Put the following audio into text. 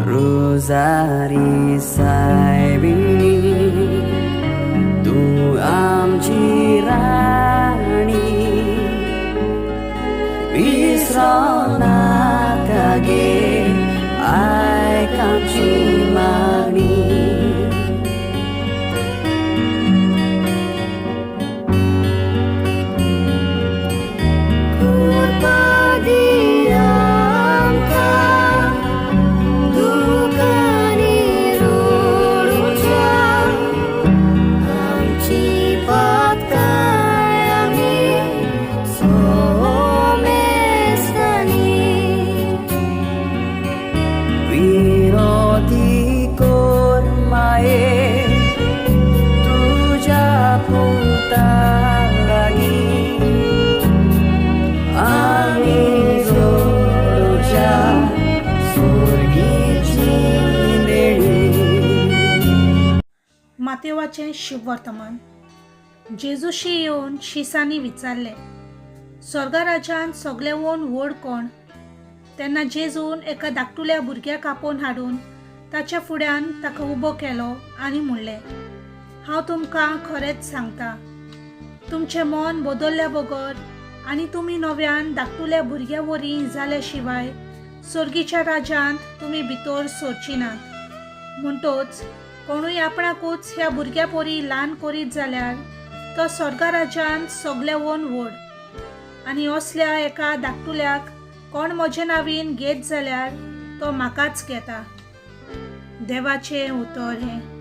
रोजारी सायबिणी, तूं आमची राणी, विसरों नाका गे, आयक आमची मागणी. कृपा दी आमकां दुकांनी रडुच्या, आमची पातकां आमी सोमेस्तांनी. विनोती कोर माये तुज्या पुता लागीं, आमी जोडच्या सोर्गीची देणी. मातेवाचें शुभवर्तमान. जेजूशी येवन शिसांनी विचारलें, स्वर्गराजान सगळेवन व्हड कोण? तेन्ना जेजून एका धाकटुल्या भुरग्याक आपोवन हाडून ताच्या फुड्यान ताका उबो केलो आनी म्हणलें, हांव तुमकां खरेंच सांगता, तुमचें मन बदल्ल्या बगर आनी तुमी नव्यान धाकटुल्या भुरग्या वरी जाल्या शिवाय सर्गीच्या राज्यांत तुमी भितर सरची नात. म्हणटोच कोणूय आपणाकूच ह्या भुरग्या पोरी ल्हान करीत जाल्यार तो स्वर्गराज्यांत सगळ्यावन व्हड. आनी असल्या एका धाकटुल्याक कोण म्हजे नांवीन घेत जाल्यार तो म्हाकाच घेता. देवाचें उतर हें.